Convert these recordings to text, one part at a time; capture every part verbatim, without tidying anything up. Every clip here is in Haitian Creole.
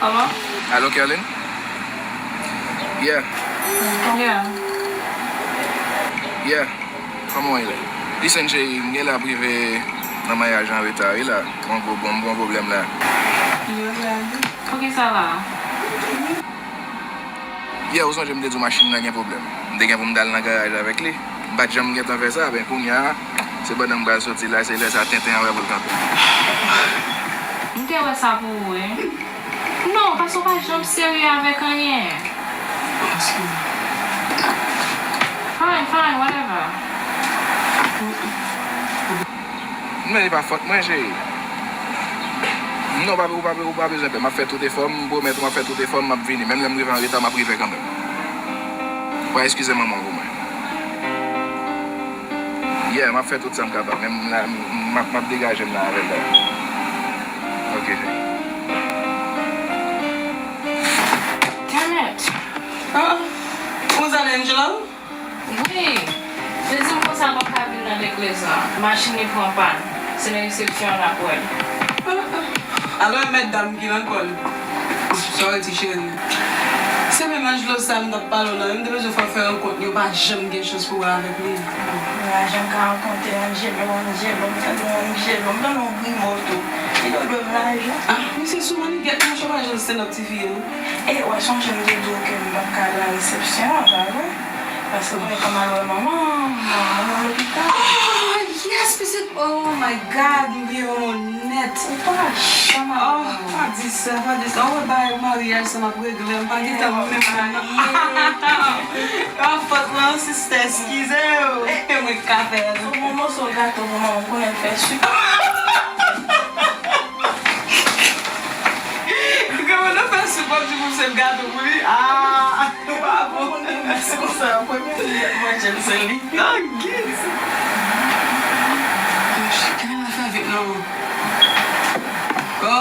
Hello? Alo, Kerlin? Yeah. Yeah. Yeah. Kòman w ye la? Listen, cheri, m gen lè ap rive nan maryaj an reta, wi la. Mwen gwo bon, m gon pwoblèm la. Poukisa la? Yeah, ou sonje m te di w machin nan gen pwoblèm. M te gen pou m t al nan garaj avèk li. M pa t janm gentan fè sa, ben kounye a, se pandan m pral soti la, se lè sa tenten an wè pou l kanpe. M te wè sa pou ou, wi. Non, paske w pa janm serye avèk anyen. Fine, fine, whatever. Men li pa fòt mwen, cheri. Non, w pa, w pa, w pa bezwen pè. M ap fè tout efò m, m pwomèt ou m ap fè tout efò m, m ap vini. Menm lè m rive an reta, m ap rive kanmenm. W a eskize manman w pou mwen. Yeah, m ap fè tout sa m kapab. Men m la, m, m ap, m ap degaje m la avè l la. Ok, cheri. Damn it! Ah, ah. Ou zanmi Angelo? Wi. Li di m konsa pa ka vin nan legliz lan. Machin li pran pàn. Se nan resepsyon an n ap wè l. Ah, ah. Alò, e mèt dam ki nan kò l. Sorry, ti cheri. Se menm Angelo sa m t ap pale w la. M te bezwen fè w fè rankont li. Ou pa janm gen chans pou wè avèk li. M pa janm ka rankontre Angelo, Angelo. M tande yon Angelo. M tande yon grimo tou. Li dwe dwe m lajan. Ah, misye sou mannigèt, monchè, w pa janm stand up ti fi, non. E, w a sonje m te di w ke m p ap ka al nan resepsyon an, pa vre? Paske mwen konn al wè manman, manman, manman lopital. Ah, yes, pitit. Oh my God, m bliye manman w nèt. Ou pa janm al wè manman. Oh, pa di sa, pa di sa. Ou wè bagay maryaj sa m ap regle, m pa gentan menm. Maryaj. Ah, fòt mwen, sista, eskize w. E mwen k ka fè l. Sou yon moso gato pou manman, m konnen l fè sik. Kòman nou fè sou pòp di pou se gato pou li? Ah, pa bon. Mèsi konsa, premye moun k ap manje l se li. Nan git. Kenbe la fè vit non. Go.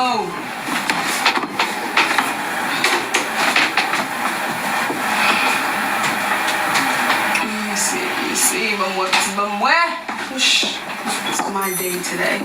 Mèsi, mèsi, ban m wè, pitit, ban m wè. Wouch. It's my day today.